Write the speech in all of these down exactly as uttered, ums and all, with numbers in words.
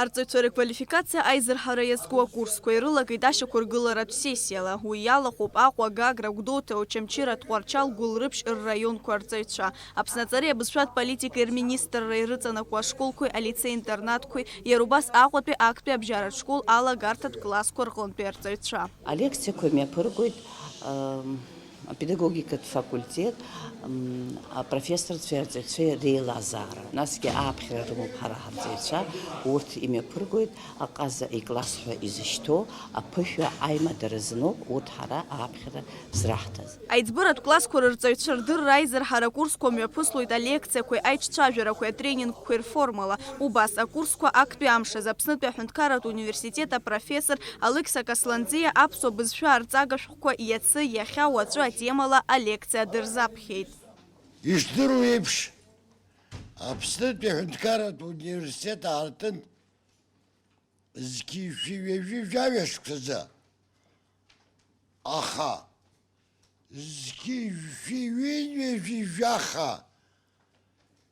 Арҵаҩцәа реквалификациа аизырҳара иазку акурсқәа ирылагеит ашьақәыргыларатә сессиала. Уи иалахәуп Аҟәа, Гагра, Гәдоуҭа, Очамчыра, Тҟәарчал, Гәылрыԥшь ррайонқәа арҵаҩцәа, Аԥсны аҵареи абызшәатә политикеи рминистрра ирыҵанакуа ашколқәеи алицеи-интернатқәеи, иара убас Аҟәатәи актәи абжьаратә школ алагарҭатә классқәа рҟынтәи арҵаҩцәа. Алекциақәа мҩаԥыргоит, ам, апедагогикатә факультет, м, апрофессорцәеи арҵаҩцәеи реилазаара. Насгьы ааԥхьара рымоуп ҳара ҳарҵаҩцәа, урҭ имҩаԥыргоит аҟаза икласс ҳәа изышьҭоу аԥышәа аимадара азыноуп урҭ ҳара ааԥхьара зраҳҭаз. Аиҵбыратә классқәа рырҵаҩцәа рдырра аизырҳара акурсқәа мҩаԥыслоит алекциақәеи аиҿцәажәарақәеи атренингқәеи рформала. Убас акурсқәа актәи амш азы Аԥснытәи аҳәынҭқарратә университет апрофессор Алықьса Касланӡиа аԥсуа бызшәа арҵага шәҟәқәа иацы, иахьа, уаҵәы атемала алекциа дырзаԥхьеит. Ишдыру еиԥш, Аԥснытәи аҳәынҭқарратә университет аартын зқьи жәшәи ҩажәи жәаҩа шықәсазы. Аха зқьи жәшәи ҩынҩажәи жәаха,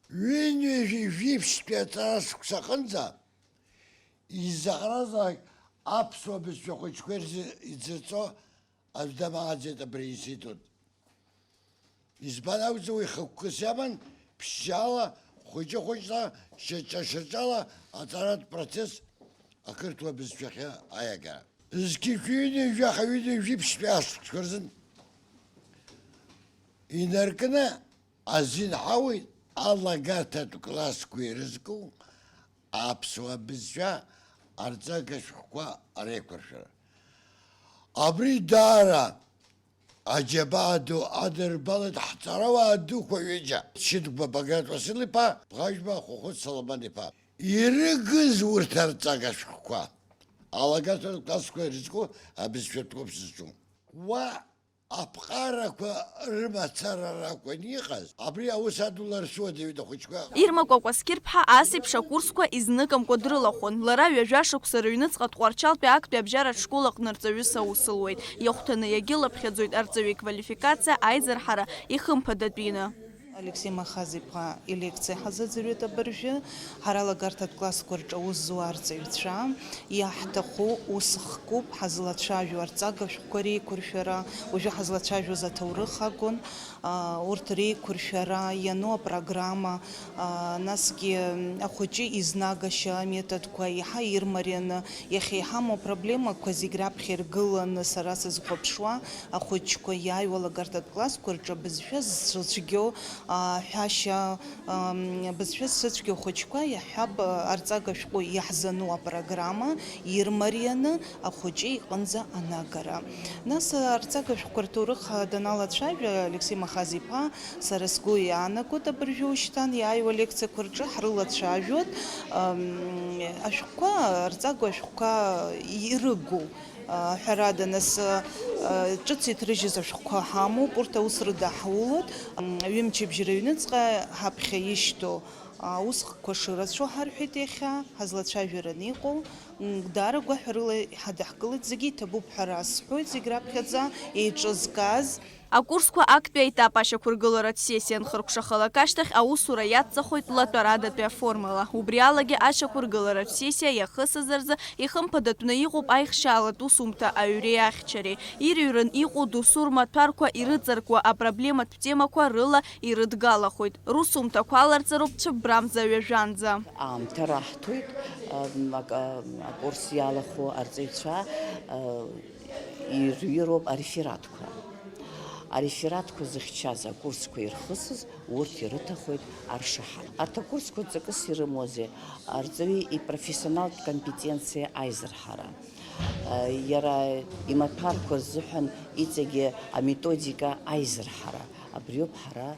ҩынҩажәи жәиԥшьтәи аҵара шықәсаҟынӡа изаҟаразаалак аԥсуа бызшәа хәыҷқәа ирзы-, идзырҵо аӡә дамааӡеит абри аинститут. Избан акәзар, уи хықәкыс иаман, ԥшьшьала, хәыҷы-хәыҷла, шьаҿа-шьаҿала аҵаратә процесс ақырҭуа бызшәахьы аиагара. Зқьи жәшәи ҩынҩажәи жәаха, ҩынҩажәи жәиԥшьтәи ашықәсқәа рзын инаркны азин ҳауит алагарҭатә классқәа ирызку аԥсуа бызшәа арҵага шәҟәқәа реиқәыршәара. Абри даара аџьабаа ду адырбалеит ҳҵарауаа дуқәа ҩыџьа, Шьынқәба Баграт Уасил-иԥа, Бӷажәба Хәыхәыт Соломон-иԥа. Ирыгыз урҭ арҵага шәҟәқәа алагарҭатә классқәа ирызку абызшәатә гәыԥ зҿу. Уа аԥҟарақәа рымацара ракәын иҟаз. Абри аус адулара суадаҩын ахәыҷқәа. Ирма Кәакәасқьырԥҳа ас еиԥш акурсқәа изныкымкәа дрылахәын. Лара ҩажәа шықәса рыҩныҵҟа Тҟәарчалтәи актәи абжьаратә школ аҟны рҵаҩыс аус луеит. Иахәҭаны иагьылаԥхьаӡоит арҵаҩы иквалификациа аизырҳара ихымԥадатәины. Алексеи Махаз-иԥа илекциа ҳазыӡырҩуеит абыржәы. Ҳара алагарҭатә классқәа рҿы аус зуа арҵаҩцәа, иаҳҭаху ус хкуп, ҳазлацәажәо арҵага шәҟәқәа реиқәыршәара, уажәы ҳазлацәажәоз аҭоурых акәын, а, урҭ реиқәыршәара, иану апрограмма, а, насгьы ахәыҷы изнагашьа аметодқәа еиҳа ирмарианы, иахьа иҳамоу апроблемақәа зегь раԥхьа иргыланы сара сызхәаԥшуа, ахәыҷқәа иааиуа алагарҭатә классқәа рҿы абызшәа зцәгьоу, а, ҳәашьа, ам, абызшәа зцәгьоу ахәыҷқәа иаҳҳәап, а, арҵага шәҟәы иаҳзану апрограмма ирмарианы ахәыҷы иҟынӡа анагара. Нас, а, арҵага шәҟәқәа рҭоурых, а, даналацәажәа Алексеи Махаз-иԥа, сара сгәы иаанагоит абыржәы ушьҭан иааиуа лекциақәа рҿы ҳрылацәажәоит, ам, ашәҟәқәа, арҵага ашәҟәқәа ирыгу. Ҳәарада, нас, ҿыц иҭрыжьыз ашәҟәқәа ҳамоуп, урҭ аус рыдаҳулоит. Ҩымчыбжь рыҩныҵҟа ҳаԥхьа ишьҭоу аусхкқәа шырацәоу ҳарҳәеит иахьа, ҳазлацәажәараны иҟоу, м, даара гәаҳәарыла иҳадаҳкылеит, зегьы иҭабуп ҳәа расҳәоит, зегь раԥхьаӡа еиҿызкааз. Акурсқәа актәи аетап ашьақәыргыларатә сессиа анхыркәшахалак ашьҭахь аусура иадҵахоит латәарадатәи аформала. Убри алагьы ашьақәыргыларатә сессиа иахысыз рзы ихымԥадатәны иҟоуп аихшьаалатә усумҭа аҩреи ахьчареи. Ирыҩран иҟоу досу рмаҭәарқәа ирыҵаркуа апроблематә темақәа рыла ирыдгалахоит. Русумҭақәа аларҵароуп цәыббрамза ҩажәанӡа. Аамҭа раҳҭоит, ам, ак-, а, акурс иалахәу арҵаҩцәа, а, ирҩыроуп арефератқәа. Арефератқәа зыхьчаз акурсқәа ирхысыз урҭ ирыҭахоит аршаҳаҭ. Арҭ акурсқәа ҵакыс ирымоузеи, арҵаҩы ипрофессионалтә компетенциа аизырҳара, а, иара имаҭәарқәа рзыҳәан иҵегьы аметодика аизырҳара, абриоуп ҳара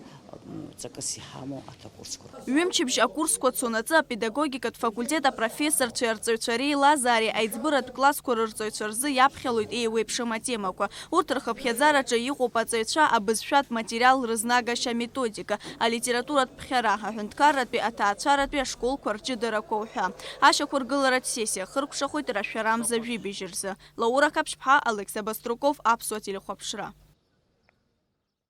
ҵакыс иҳамоу аҭакурсқәа рҟны. Ҩымчыбжь акурсқәа цонаҵы апедагогикатә факультет апрофессорцәеи арҵаҩцәа реилазаареи аиҵбыратә классқәа рырҵаҩцәа рзы иаԥхьалоит еиуеиԥшым атемақәа. Урҭ рхыԥхьаӡараҿы иҟоуп аҵаҩцәа абызшәатә материал рызнагашьа аметодика, алитературатә ԥхьара, аҳәынҭқарратәи, аҭаацәаратәи ашколқәа рҷыдарақәа уҳәа. Ашьақәыргыларатә сессиа хыркәшахоит рашәарамза жәибжь рзы. Лаура Қаԥшьԥҳа, Алықьса Баструков, Аԥсуа телехәаԥшра.